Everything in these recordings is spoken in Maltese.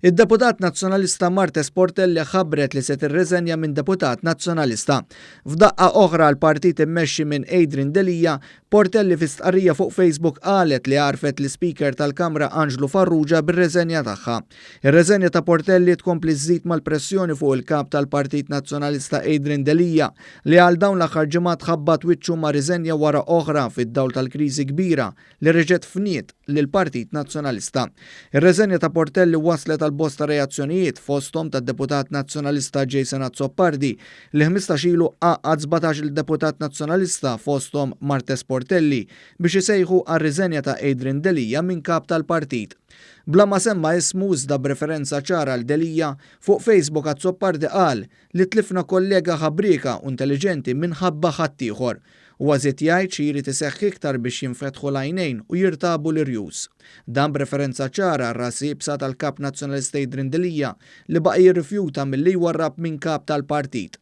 Id-deputat Nazzjonalista Marthese Portelli ħabbret li se tirriżenja minn deputat Nazzjonalista. F'daqqa oħra għall-partit immexxi minn Adrian Delia, Portelli fi stqarrija fuq Facebook qalet li għarrfet l-Ispeaker tal-Kamra Anġlu Farrugia bir-reżenja tagħha. Ir-reżenja ta' Portelli tkompli żżid mal-pressjoni fuq il-Kap tal-Partit Nazzjonalista Adrian Delia li għal dawn l-aħħar ġimgħat ħabbat wiċċu ma' riżenja wara oħra fid-dawl tal-kriżi kbira li reġgħet fniet lill-Partit Nazzjonalista. Ir-reżenja ta' Portelli wasslet għal bosta reazzjonijiet fosthom tad-Deputat Nazzjonalista Jason Azzopardi li 15 ilu għaqqad 17-il deputat Nazzjonalista fosthom Marthese Portelli biex isejħu għar-riżenja ta' Adrian Delia minn Kap tal-Partit. Bla ma semma ismu iżda b'referenza ċara għal Delia, fuq Facebook Azzopardi qal li tlifna kollega ħabrieka u intelliġenti minħabba ħaddieħor. Huwa żied jgħid xi jrid iseħħ iktar biex jinfetħu l-għajnejn u jirtabu l-irjus. Dan b'referenza ċara għar-ras iebsa tal-Kap Nazzjonalista Adrian Delia li baqa' jirrifjuta milli jwarrab minn Kap tal-Partit.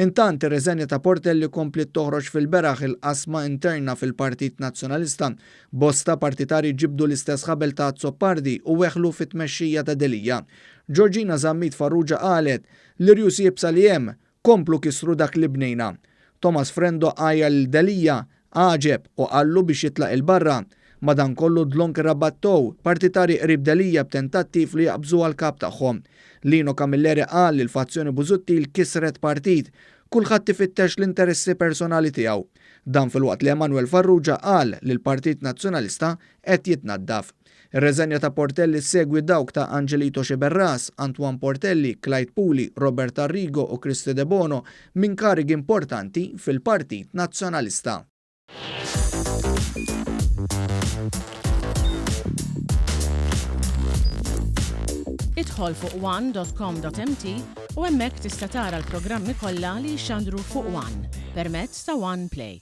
Intant, ir-riżenja ta' Portelli kompliet toħroġ fil-beraħ il-qasma interna fil-Partit Nazzjonalista. Bosta partitarji ġibdu l-istess ħabel ta' Azzopardi u weħlu fit-tmexxija ta' Delia. Georgina Zammit Farrugia qalet, L-irjus iebsa li hemm, komplu kissru dak li bnejna. Thomas Frendo għajjar lil Delia, għaġeb u qallu biex jitlaq 'il barra. Madankollu dlonk irrabattow partitarji qrib Delia b'tentattiv li jaqbżu għall-kap tagħhom. Lino Camilleri qal li l-fazzjoni Busuttil kissret partit. Kulħadd ifittex l-interessi personali tiegħu. Dan filwaqt li Emanuel Farrugia qal li l-Partit Nazzjonalista qed jitnaddaf. Ir-reżenja ta' Portelli ssegwi dawk ta' Angelito Sciberras, Antoine Portelli, Clyde Puli, Robert Arrigo u Kristy Debono minn karigi importanti fil-Partit Nazzjonalista. Idħol fuq one.com.mt u hemmhekk tista' tara l-programmi kollha li jixxandru fuq One permezz ta' One Play.